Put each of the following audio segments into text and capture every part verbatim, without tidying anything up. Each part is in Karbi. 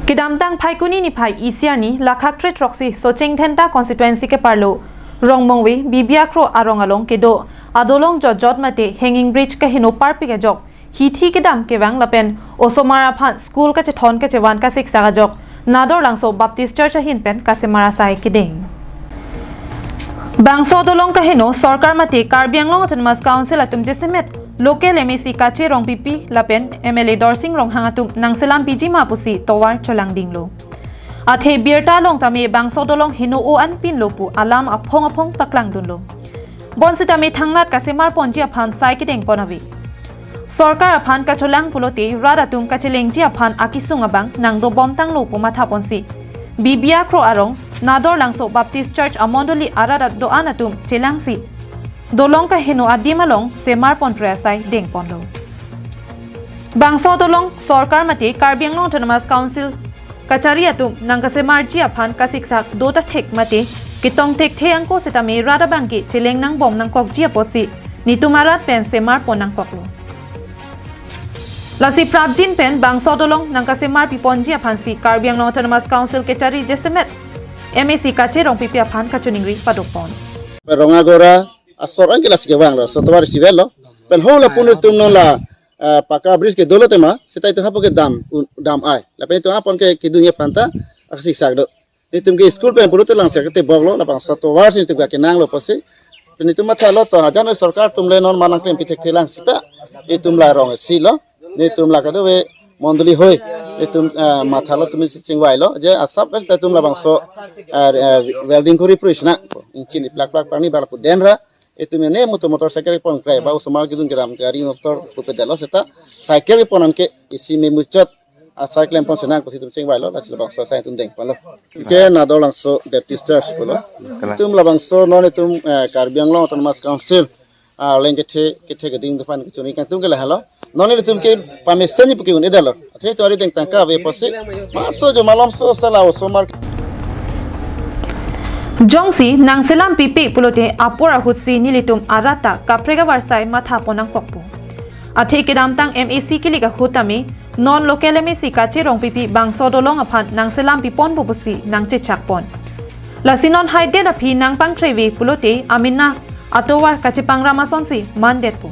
Kedamtang Phaikuni niphai isi arni lakhak kre throksi Socheng Dhenta constituency keparlo Rongmongve Bibia Kro arong along kedo adolong jotjot mate hanging bridge kaheno parpik ajok hithi kedam kevang lapen osomar aphan school kachethon kachevan kasiksak ajok Nador Langso Baptist Church ahin pen kasemar asai kedeng. Bangso adolong kaheno sorkar mate Karbi Anglong Autonomous Council atum jasemet local M A C Kache Rongpipi lapen M L A Dorsing Ronghang atum nangselam piji ma pusi tovar cholangdinglo. Athe birta along tame bangso adolong heno-o anpinlo pu alam aphong aphong paklangdunlo. Bonsitame thangnat kasemar ponji aphan sai kedeng pon ave. Sorkar aphan kacholang pulote rat atum kachelengji aphan akisung abang nangdobom tanglo pu matha ponsi Bibia Kro arong Nador Langso Baptist Church amondoli arat do-an atum chelangsi dolong kaheno adim along semar pon pre asai deng ponlo. Bangso adolong sorkar mate Karbi Anglong Autonomous Council kachari atum nangkasemarji aphan kasiksak do ta thek mate ketong thekthe angko sitame rat abang ke cheleng nangbom nangkokji apotsi netum arat pen semar pon nangkoklo. Lasi prapjin pen bangso adolong nangkasemar piponji aphansi Karbi Anglong Autonomous Council kachari jasemet M A C Kache Rongpipi aphan kachiningri padok pon. Rongagora asor anke lasi kevanglo, so tovar isi avelo. Pen ho lapu netum non la, eh, paka bridge ke dolo tema, seta itum hapu ke dam, un-, dam ai. Lapen itum apon ke kedun ye phanta, asiksak do. Netum ke school pen pulote langse kete boklo, labangso tovar si netum ke kenanglo pusi. Pen netum mathalo to, hajan sorkar atum le non manang klem pithekthe lang seta, netum la rong isi lo, netum la kadove mondoli hoi, netum, eh, mathalo tumi si chingvailo, je asap es netum labangso, eh, eh, welding kori pruis na, ingchin iplak plak pani bala pu denra, netum ne motor motorcycle pon krai ba osomar kedun kedam gari motor pupe delo seta cycle pon anke isi memuchot asai klem pon senang pusi itum chingvailo, lasi labangso asai itum deng ponlo. Ke Nador Langso Baptist Church pulo. Netum labangso non netum, eh, Karbi Anglong Autonomous Council aleng kethe kethe keding depan kechuni kangtung ke lahelo. Non netum ke pamesen ni puke un edalo. Athe to ari deng tangka ave pusi. Maso jo malomso sala osomar. Jongsi nangselam pipe pulote apor ahutsi nelitum arat ta kaprek avarsai matha pon nangkokpo. Athe kedamtang M A C kilik ahut tame non local M A C Kache Rongpipi bangso adolong aphan nangselam piponpo pusi nangchechak pon. Lasi non haidet aphi nangpangkrevi pulote amena atovar kachepangram asonsi mandetpo.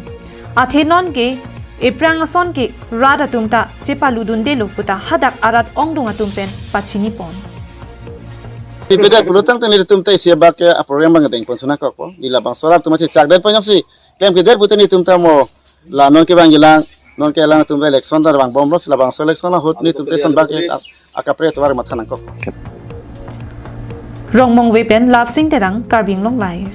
Athe non ke eprang ason ke rat atum ta chepaludundelo puta hadak arat ongdung atum pen pachini pon. Ipedet pulotangte netum ta isi abak ke aprogram abang deng pon suna kokpo. Di labangso arat atum chechak det pon jongsi klem kedet pute netum ta mo la non kevangjilang, non kelang atum election ta vangbomlo, si labangso election ahut netum ta ison abak ke ap-, akaprek tovar matha nangkok. Rongmongve pen Lapsing Terang, Karbi Anglong Live.